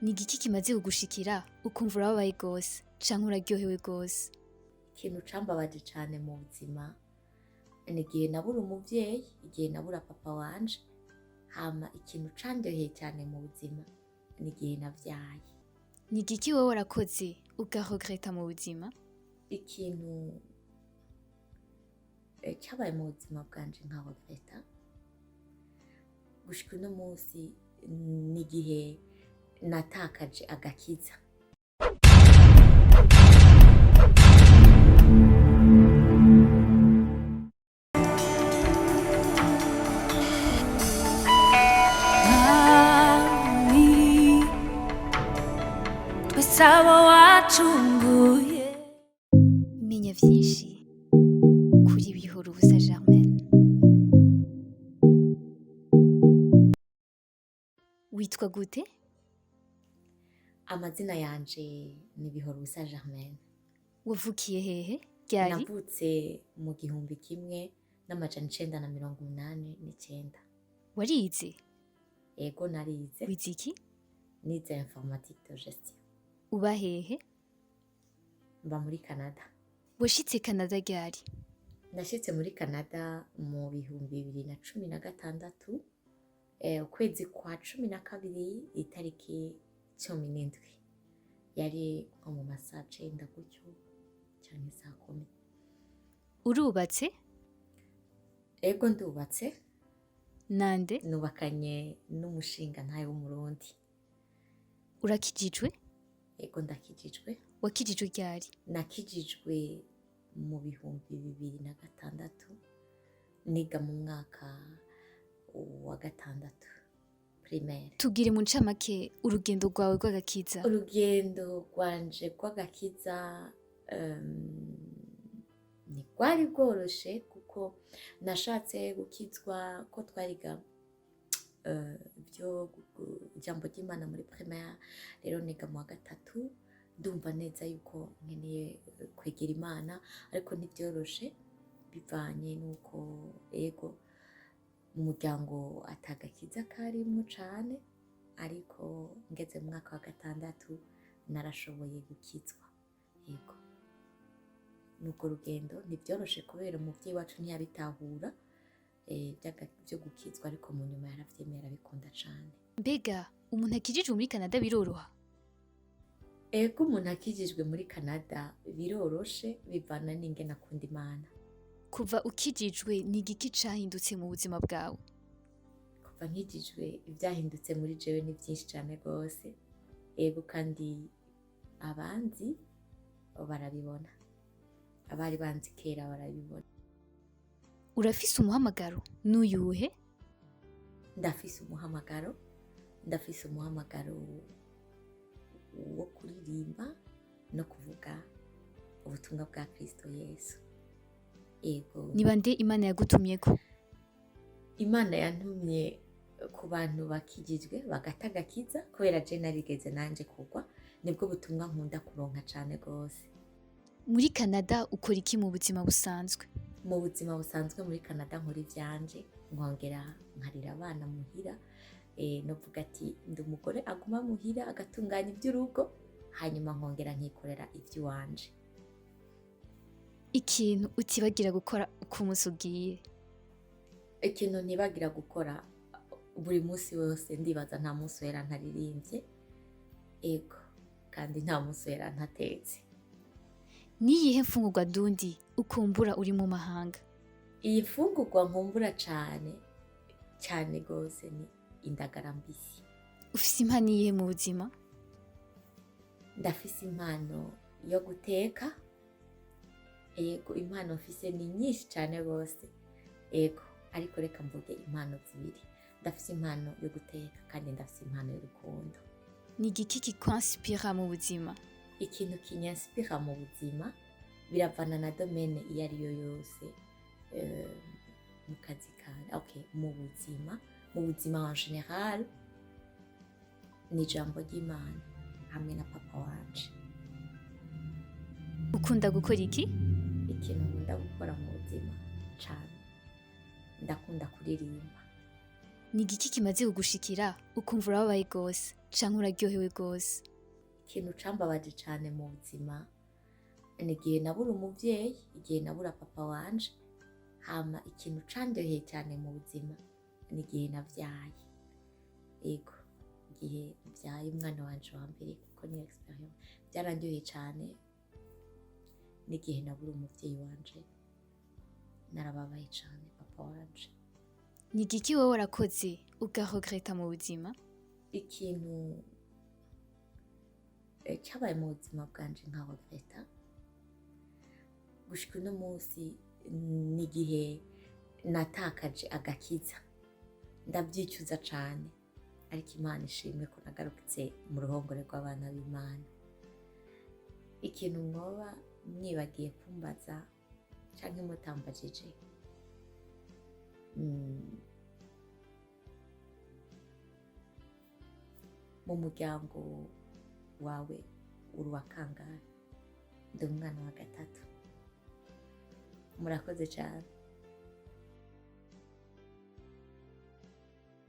Ni igiki kimaze kugushikira ukumva urababaye gose canke uraryohewe gose? Ikintu cambabaje cane mu buzima ni igihe nabura umuvyeyi, igihe nabura papa wanje. Hama ikintu candyoheye cane mu buzima ni igihe navyaye. Ni igiki wowe warakoze ugaregreta mu buzima? Ikintu cabaye mu buzima bwanje nka regreta gushika uno munsi ni igihe natakaje agakiza. Mwami, twese abo wacunguye. Menya vyinshi kuri Bihorubusa Germaine. Witwa gute? Amazina yanje ni Bihorubusa Germaine. Wavukiye hehe? Ryari? Navutse mu 1989. Warize? Ego, narize. Wize iki? Nize informatique de gestion. Uba hehe? Mba muri Canada. Washitse Canada ryari? Nashitse muri Canada mu 2016, ukwezi kwa 12, itariki 17. Yari nko mu masaha 9 gutyo canke saa 10. Urubatse? Ego, ndubatse. Nande? Nubakanye n'umushingantahe w'Umurundi. Urakijijwe? Ego, ndakijijwe. Wakijijwe ryari? Nakijijwe mu 2006, niga mu mwaka wa gatandatu primaire. Tubwire mu ncamake urugendo rwawe rw'agakiza. Urugendo rwanje rw'agakiza ntirwari rworoshe, kuko nashatse gukizwa ko twariga ibyo ijambo ry'Imana muri primaire. Rero niga mu wa gatatu, ndumva neza yuko nkeneye kwegera Imana, ariko ntibyoroshe bivanye n'uko ego mu muryango atagakiza karimwo cane. Ariko ngeze mu mwaka wa gatandatu narashoboye gukizwa. Yego, n'urwo rugendo ntibyoroshe kubera umuvyeyi wacu ntiyabitahura byo gukizwa, ariko mu nyuma yaravyemeye, arabikunda cane. Mbega umuntu akijijwe muri Canada biroroha? Ego, umuntu akijijwe muri Canada biroroshe, bivana n'ingene akunda Imana. Kuva ukijijwe, ni igiki cahindutse mu buzima bwawe? Kuva nkijijwe, ivyahindutse muri jewe ni vyinshi cane rwose. Ego, kandi abanzi barabibona, abari banzi kera barabibona. Urafise umuhamagaro? N'uyuhe? Ndafise umuhamagaro, ndafise umuhamagaro wo kuririmba no kuvuga ubutumwa bwa Kristo Yesu. Ego. Ni bande Imana yagutumyeko? Imana yantumye ku bantu bakijijwe bagata agakiza, kubera je narigeze nanje kugwa. Nibwo butumwa nkunda kuronka cane rwose. Muri Canada ukora iki mu buzima busanzwe? Mu buzima busanzwe muri Canada nkora ivyanje, nkongera nkarira abana muhira. Novuga ati ndi umugore aguma muhira agatunganya ivy'urugo, hanyuma nkongera nkikorera ivy'iwanje. Ikintu utibagira gukora uko umunsi ugiye? Ikintu ntibagira gukora buri munsi wose, ndibaza nta munsi wera ntaririmbye. Ego, kandi nta munsi wera ntatetse. Niyihe mfungurwa ndundi ukumbura uri mu mahanga? Iyi mfungurwa nkumbura cane cane rwose ni indagara mbisi. Ufise impano iyihe mu buzima? Ndafise impano yo guteka. Yego, impano mfise ni nyinshi cane rwose. Yego, ariko reka mvuge impano zibiri: ndafise impano yo guteka kandi ndafise impano y'urukundo. Ni igiki kikwanspira mu buzima? Ikintu kinyanspira mu buzima biravana na domaine iyo ari yo yose, mu kazi kanje, okay, mu buzima en général ni ijambo ry'Imana hamwe na papa wanje. Ukunda gukora iki? Ikintu nkunda gukora mu buzima cane, ndakunda kuririmba. Ni igiki kimaze kugushikira ukumva urababaye gose Canke uraryohewe gose? Ikintu cambabaje cane mu buzima ni igihe nabura umuvyeyi, igihe nabura papa wanje. Hama ikintu candyoheye cyane mu buzima ni igihe navyaye. Ego, igihe mvyaye umwana wanje wa mbere, kuko niyo expérience byarandyoheye cane. N'igihe nabura umuvyeyi wanje narababaye cane, papa wanje. Ni igiki wowe warakoze ugaregreta mu buzima? Ikintu cyabaye mu buzima bwanje nka regreta gushika uno munsi n'igihe natakaje agakiza. Ndabyicuza cane, ariko Imana ishimwe ko nagarutse mu ruhongore rw'abana b'Imana. Ikintu mwoba mwibagiye kumbaza canke mutambajije, mu muryango wawe uri uwa kangahe? Ndi umwana wa gatatu. Murakoze cyane.